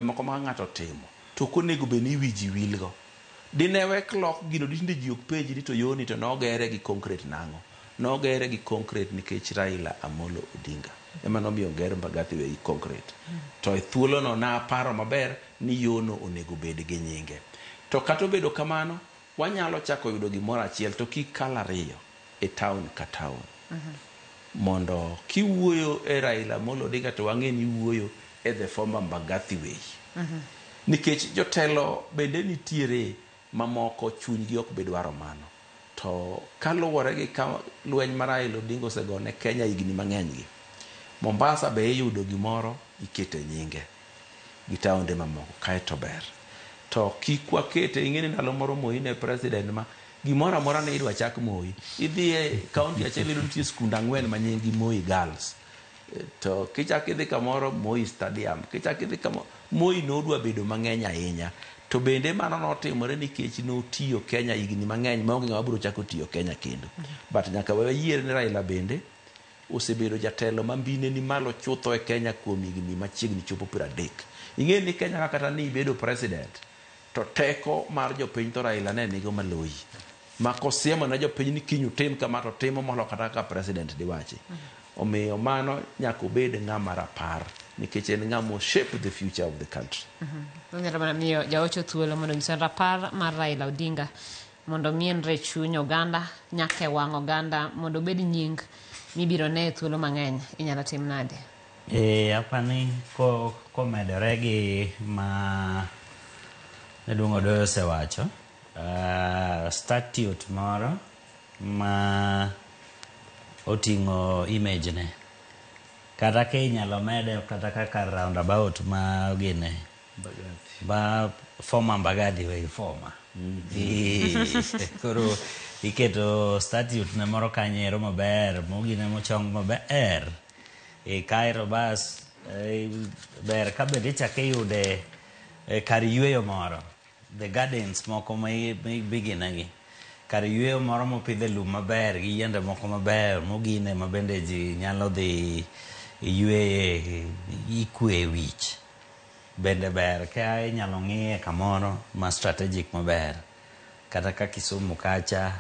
Moko ma ng'ato otimo to ok onego bed ni wi ji wilgo. Dine wek lok gino ditinde ji ok penj ni to yoni to nogere gi concrete nang'o? Nogere gi concrete nikech Raila Amolo Odinga ema nomiyo oger Mbagathi Way gi concrete. To e thuolono naparo maber ni yono onego bed gi nyinge. To kata obedo kamano, wanyalo chako yudo gimoro achiel to kik kal ariyo e town ka town. Mondo kiwuoyo e Raila Amolo Odinga to wang'e ni iwuoyo e the former Mbagathi Way. Nikech jotelo bende nitiere mamoko chunygi ok bi dwaro mano. To kaluwore gi ka lweny ma Raila Odinga osego ne Kenya higni mang'eny gi, Mombasa be iyudo gimoro ikete nyinge gi taonde mamoko kaeto ber. To kik wakete, ing'e ni ndalo moro Moi ne president ma gimoro amora ne idwa chak Moi. Idhi e kaunti achiel iyudo nitie skunde ang'wen ma nying gi Moi Girls. To kichak idhi kamoro Moi Stadium, kichak idhi kamoro Moi nodwa bedo mang'eny ahinya. To bende mano notimore nikech notiyo Kenya higni mang'eny maonge ng'ama biro chako tiyo Kenya kendo. But nyaka wayier ni Raila bende osebedo jatelo ma mbine ni malo chutho e Kenya kuom higni machiegni chopo 30. Ing'e ni Kenya ka kata ni ibedo president to teko mar jopiny to Raila ne nigo maloyi. Ma kosiemo ne jopiny ni kiny utim kama to timo molo kata kaka president diwachi. Omiyo mano nyaka obed ng'ama rapar nikech en ng'ama shape the future of the country. Onyalo mana miyo jaocho thuolo mondo onyiswa rapar mar Raila Odinga mondo omienre e chuny oganda nyaka e wang' oganda mondo obed nying mibiro ne e thuolo mang'eny inyalo tim nade? E, apani ko, komedore gi ma jaduong' Odoyo osewacho, statute moro ma oting'o image ne kata ka inyalo mede kata kaka roundabout ma gine ba former Mbagathi Way former. Koro iketo statute ne moro kanyo ero maber mogine mochong maber e kaeto bas ber ka bende ichako iyude kar yueyo moro the gardens moko ma miginegi kar yueyo moro mopidhe lum maber gi yiende moko maber mogine ma bende ji nyalo dhi yueye ikwe wich bende ber ka inyalo ng'iye kamoro ma strategic maber kata ka Kisumu kacha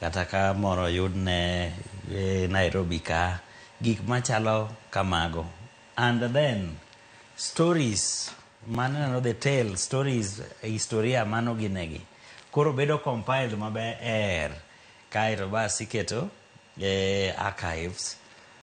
kata ka moro oyudne Nairobi ka gik machalo kamago and then stories maneno the tale stories historia mano ginegi koro bedo compiled maber kaeto bas iketo e archives.